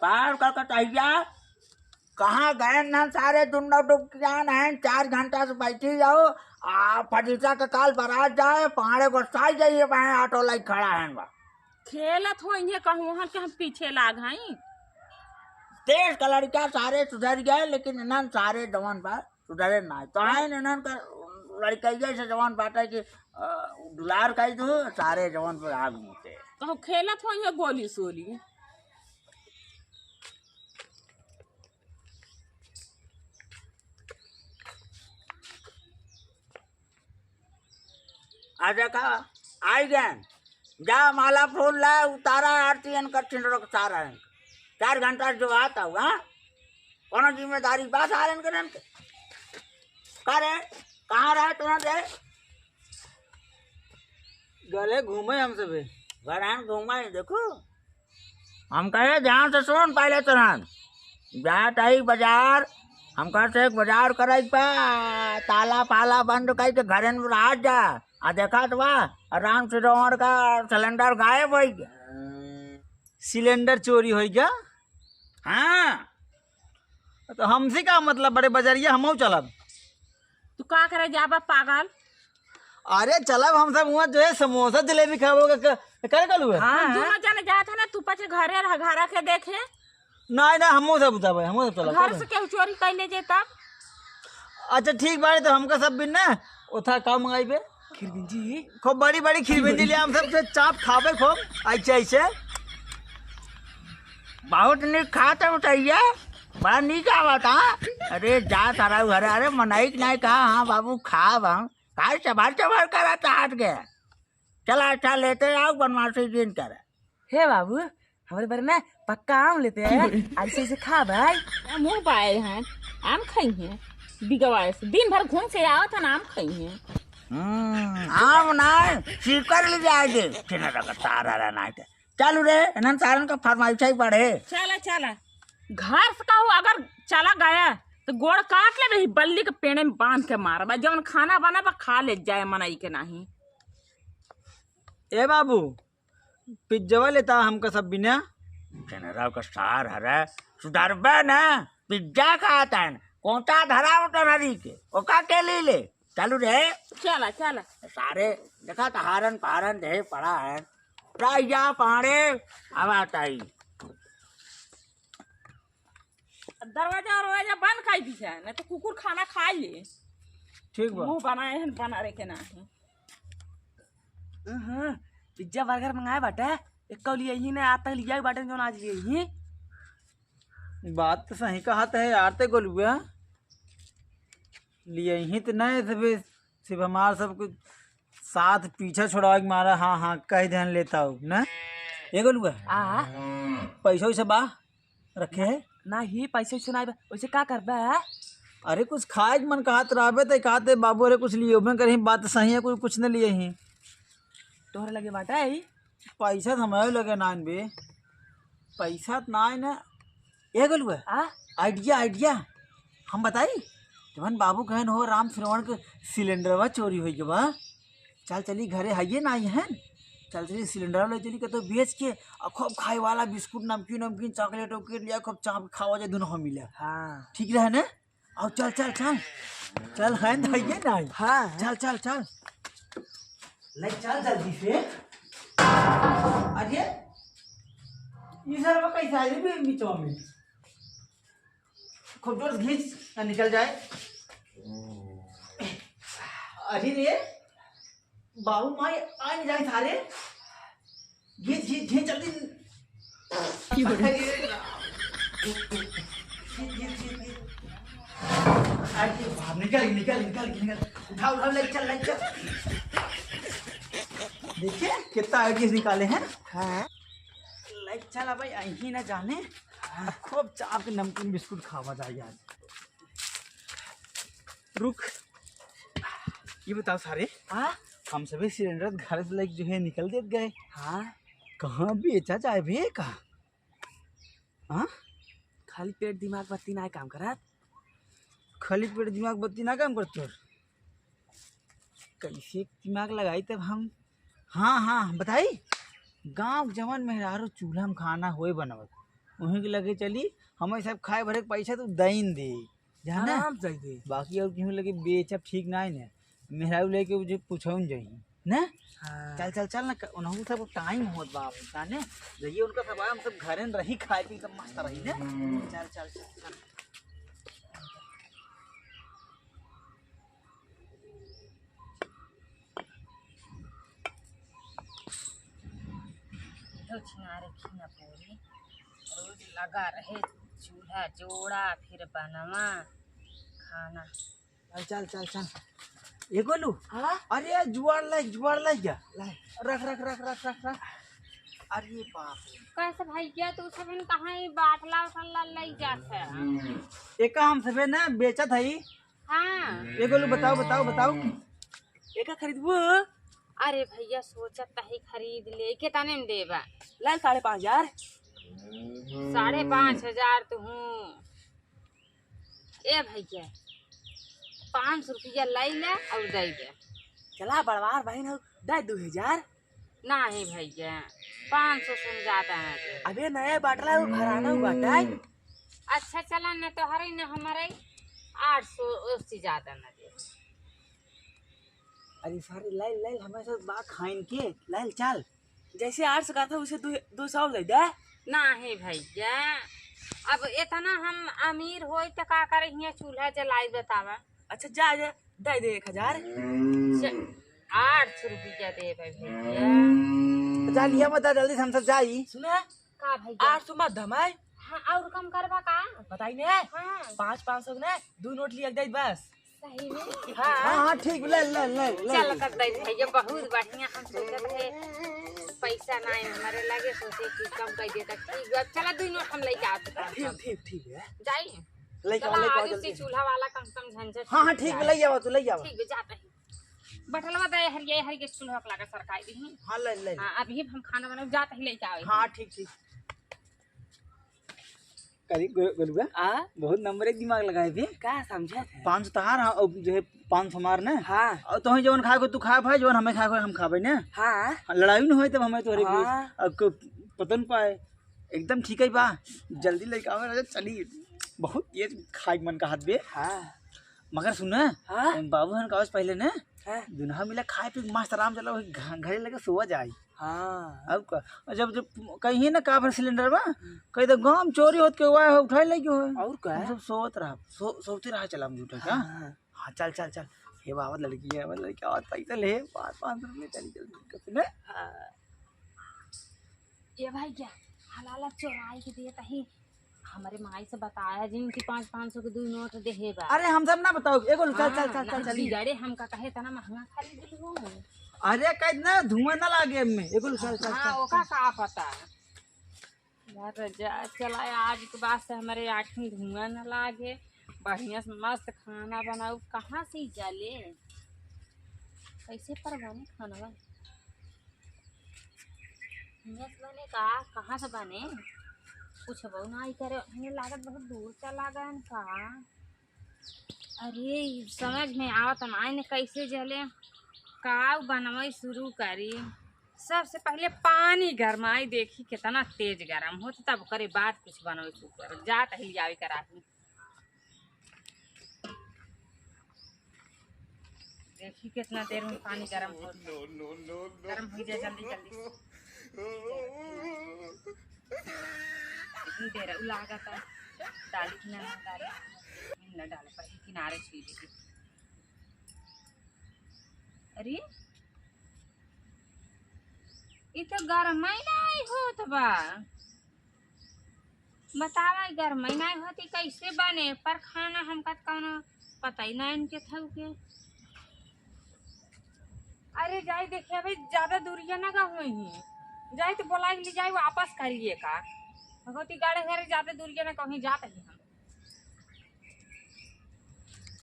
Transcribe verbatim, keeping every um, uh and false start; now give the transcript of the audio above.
पार कलकटैया, कहाँ गए ना सारे दुन्नो डुबकियान हैं, चार घंटा से बैठी जाओ, आ फजीता के काल बारात जाए, पहाड़े गोसाई जाइए, वहाँ ऑटो लाई खड़ा है बा। खेलत हो इहे कहूँ हन के हम पीछे लाग हई। देश का लड़का सारे सुधर गए, लेकिन इन्हन सारे जवन बा सुधरे ना। तो है इन्हन का लड़कैया से जवन बाटे कि, अ, दुलार कई दू, सारे जवन पे आग मुते। कहूँ खेलत हो इहे गोली सोली। आ देखा, आई गए। जा माला फूल ला, उतारा आरती इनकर छिंदरो के सारा है। चार घंटा से जो आता हुआ, हाँ? कौनो जिम्मेदारी बा सारन के नन के? का रे? कहाँ रहे तुरंत रे? गले घूमे हम सबे। घर हम घूमे, देखो। हम कहे ध्यान से सुन पहले तुरंत। जात आई बाजार, हम कहते एक बाजार करे के बा, ताला पाला बंद कई के घरे में रह जा। आ देखा तो बा, राम सिरोमर का सिलेंडर गायब हो गया। सिलेंडर चोरी हो गया? हाँ। तो हमसे का मतलब, बड़े बजरिया हमहू चलब। तू का करे जाबा पागल? अरे चलब हम सब वहाँ जो है समोसा जलेबी खाबो का, का, करे कलू है? हाँ, हम दोनों जने जात है ना, तू पाछे घरे रह, घरा के देखे। नहीं, नहीं, हमहू सब जाबे, हमहू सब चलब, घर चलब। से केहू चोरी कर ले जे तब? अच्छा ठीक बाड़ी, तो हमका सब बिन ना उठा का मंगाई बे? खीरबिंजी। खूब बड़ी बड़ी खीरबिंजी ले हम सब से चाप खाबे खूब, ऐसे ऐसे। बहुत निक खात है उठैया, बड़ा निक आवत, हाँ। अरे जा तारा घरे, अरे मनई के नहीं कहा, हाँ बाबू खाब हम, काहे चबार चबार करत हाथ गए। चला अच्छा लेते आओ बनवासी जिन करे। हे बाबू, हमरे बारे में पक्का आम लेते हैं, ऐसे ऐसे खा भाई। मुँह बाए हैं, आम खाई हैं, बिगवाए से दिन भर घूम के आवत हैं, आम खाई हैं। हम्म, आम ना, सीकर ले जाए दे, किने रखा तारा रहा ना। चलू रे, इन्हन सारन का फरमाइश ही बढ़े। चला, चला। घर से कहू अगर चला गया, तो गोड़ काट ले रही, बल्ली के पेड़े में बांध के मारबा। जवन खाना बना बा, खा ले जाए, मनई के नाही। ए बाबू, पिज्जवा लेता हमका सब बिना। जनरा का सार हरे, सुधरबे ना, पिज्जा खात है, कोंटा धरा उठन हरी के, ओका के ले ले। चलू रे। चला, चला। सारे, देखा त हारन पहारन देहे पड़ा है। राजा पहाड़े, आवा ताई। दरवाजा, दरवाजा बंद कर दी है, नहीं तो कुकुर खाना खा ले। ठीक बा। मुंह बनाए हैं, बना रे के ना है। हाँ, पिज्जा बर्गर मंगाए बाटे, एक कौ लिए ही ने, आज तक लिया ही बाटे, जौन आज लिए ही। बात तो सही कहत है यार ते गोलुआ, लिए ही तो नहीं, सिर्फ, सिर्फ हमार सब कुछ साथ पीछा छोड़ावे के मारा, हाँ, हाँ, कह ध्यान लेता हूँ ना। ये गोलुआ, आ? पैसा वैसा बा रखे है? ना ही, पैसा वैसा ना बा, वैसे का करबा? अरे कुछ खाए के मन कहत रहबे तो कहते बाबू, अरे कुछ लिए मैं कहीं, बात सही है, कुछ, कुछ न लिए ही। तोहरे लगे बाटे आई? पैसा तो हमारे लगे ना बे, पैसा तो ना है ना। ए गोलुआ, आ? आइडिया, आइडिया हम बताई। जवन बाबू कहन हो राम श्रवण के सिलेंडरवा चोरी होई के बा, चल चली घरे हइये ना आई है, चल चली सिलेंडरवा ले चली कतो बेच के, और खूब खाए वाला बिस्कुट, नमकीन, नमकीन, चॉकलेट, वॉकलेट लिया, खूब चाप के खावा जाए, दोनों हम मिले। हाँ। ठीक रहे ना? आओ चल, चल, चल। चल, है ना, ये ना है। हाँ। चल, चल, चल। ले चल जल्दी से। अरे, ये सरवा कैसे आ गई बे बीचवा में? खूब जोर से खींच ना निकल जाए। अरे रे, बाबू माई आ नहीं जाए थारे। घींच, घींच, घींच जल्दी। अरे राम। घींच, घींच, घींच, घींच। अरे बाप, निकल, निकल, निकल, निकल। उठा, उठा, ले चल, ले चल। देखिए, कितना आइडिया निकाले हैं। हाँ। ले चल, अब यहीं ना जाने। खूब चाप के नमकीन बिस्कुट खावा जाए आज। रुक, ये बताओ सारे, हाँ? हम सभी सिलेंडर घर से लेके जो है निकल देत गए। हाँ। कहाँ बेचा जाए बे का? हाँ? खाली पेट दिमाग बत्ती ना काम करत। खाली पेट दिमाग बत्ती ना काम करत तोर? कैसे दिमाग लगाई तब हम? हाँ, हाँ, बताई। गाँव के जवन मेहरारू चूल्हा में खाना होए बनवत, उहीं के लगे चली, हमें सब खाए भरे के पैसा तू दइन दे, जाना? आराम से दे। बाकी और केहू लगे बेचब ठीक ना है ना, मेहरारू लेके उजे पूछौन जाई ना। हाँ। चल चल चल ना, उनहू सब टाइम होत बा, जाने? जइए उनका सब आए, हम सब घरे रही, खाए पी सब मस्त रही ना। चल चल चल चल। इहो छिनारे खीना पूरी रोज लगा रहे, चूल्हा जोड़ा, फिर बनवा खाना। चल चल चल चल। ए गोलू। हाँ? अरे जुआर लाई, जुआर लाई जा। लाई। रख रख रख रख रख रख। अरे बाप रे। कैसे भैया तू सबन कहाँ ही बाटला उटला लई जात है? एका हम सबे ना बेचत हई। हाँ। ए गोलू बताओ बताओ बताओ। एका खरीदबू? अरे भैया सोचत तही खरीद ले, कितने में देबा? लाई साढ़े पाँच हजार। साढ़े पाँच हजार तो हूँ। ए भैया, पाँच सौ रुपया लाई ले और दे दे। चला बड़वार बहिन हो, दे दू हजार। नहीं भैया, पाँच सौ से ज्यादा ना दे। अबे नया बाटला वो घराना हुआ बाटा। अच्छा चला न तोहरे न हमारे आठ सौ उससे ज्यादा ना दे। अरे सारे लाइल लाइल हमारे साथ बा खाइन के लाइल चल। जैसे आठ सौ का था उसे दो, दो सौ दे दे। नहीं भैया, अब इतना हम अमीर होई त का करे हियाँ चूल्हा जलाई बतावा। अच्छा जा जा, दे दे एक हजार। च-, आठ सौ रुपया देबे भैया। जा लिया मत, जल्दी से हम सब जाई। सुना? का भैया? आठ सौ मत धमाई। हाँ, और कम करबा का? बताई ने। हाँ। पाँच, पाँच सौ के ना, दो नोट लिया के दे बस। सही में? हाँ। हाँ, हाँ, ठीक, ले, ले, ले, ले। चल, कर दे भैया, बहुत बढ़िया। हम सोचत है पैसा ना है हमारे लगे, सोचे कि कम कर देता। ठीक बा, चला, दो नोट हम लेके आते हैं। ठीक, ठीक, ठीक है। जाई। लेके चला, आओ, लेके आओ आगे से जल्दी। चूल्हा वाला कम से कम झंझट हाँ, हाँ, छूट ठीक, जाए। ले जाओ, तू ले जाओ। ठीक बा, जाते हैं। बटलवा दे हरिये, हरिये चूल्हा के लगा सरकाई दी। हाँ, ले, ले, ले। हाँ, अभी हम खाना बनाओ, जाते ही लेके आओ। हाँ, ठीक, ठीक। करी गो-, गोलुआ? आ? बहुत नंबर एक दिमाग लगाए बे। का समझत है? पाँच सौ तहार, हाँ, और जो है पाँच सौ हमार ना। हाँ। और तोहे जवन खाए को तू खा भाई, जवन हमें खाए को हम खाबे ना। हाँ। हाँ, लड़ाई न होए तब हमें तोहरे बीच। हाँ। अब को पता न पाए। एकदम ठीक है बा। जल्दी लेके आवे राजा, चली। बहुत तेज खाए के मन का हाथ बे। हाँ। मगर सुन, हाँ? बाबू हन का पहले ना, हाँ। दुनहा मिला खाए पी के मस्त आराम चला, वही घ-, घरे लगे सोवा जाए। हाँ। अब का, जब, जब कहीं ना का भर सिलेंडर बा, हम्म। कहीं तो गाँव में चोरी होत के हुआ है, उठाए ले गयो है। और का? हम सब सोवत रहा, सो-, सोवते रहा चला हम झूठे का। हाँ, हाँ। हाँ, चल, चल, चल। हे बाबा, लड़की है, लड़की आवत, पैसा ले, पाँच, पाँच सौ रुपये चली, चल, चल, चल, हाँ। ये भाई क्या, हलाला चोराई के देत ही, हमरे माई से बताया जिन कि पाँच, पाँच सौ के दो नोट देहे बा। अरे, हम सब ना बताओ, एगो चल, चल, हाँ, चल, चल, ना चली। बिगाड़े हमका कहे, "इतना महंगा खरीद लू।" अरे, कह ना, धुआं ना लागे एमे। एगो चल, चल, हाँ, चल, ओका चल। का पता। यार रजा, चला आज के बाद से हमरे आँखी में धुआं ना लागे, बढ़िया से मस्त खाना बनाऊ। कहाँ से ई जले? कैसे पर बने खानवा? हियाँ से बने का? कहाँ से बने? कुछ बहु ना ही करे, हमें लागत बहुत दूर चला गए का। अरे, ई समझ में आवत नाई ने कैसे जले, काव बनवाई शुरू करी। सबसे पहले पानी गरमाई, देखी कितना तेज गरम होत, तब करे बाद कुछ बनवाई शुरू कर। जात ही लियावे करा ही। देखी कितना देर में पानी गरम होत। गरम हो जाए जल्दी जल्दी। इतनी देर उ लागत है, डाली कि ना डाली, ना डाले, पहले किनारे छुई लेगी। अरे, ई तो गरम ही नहीं होत बा। बतावा, ई गरम ही नहीं होती, कैसे बने? पर खाना हमका तो कौनो पता ही ना इनके था के। अरे जाई देखिए भाई, ज्यादा दूरिया ना गा हुई ही। जाई तो बोलाई ले जाई, वापस करिए का। भगवती गाड़े घरे ज्यादा दूरिया ना कहीं जात ही।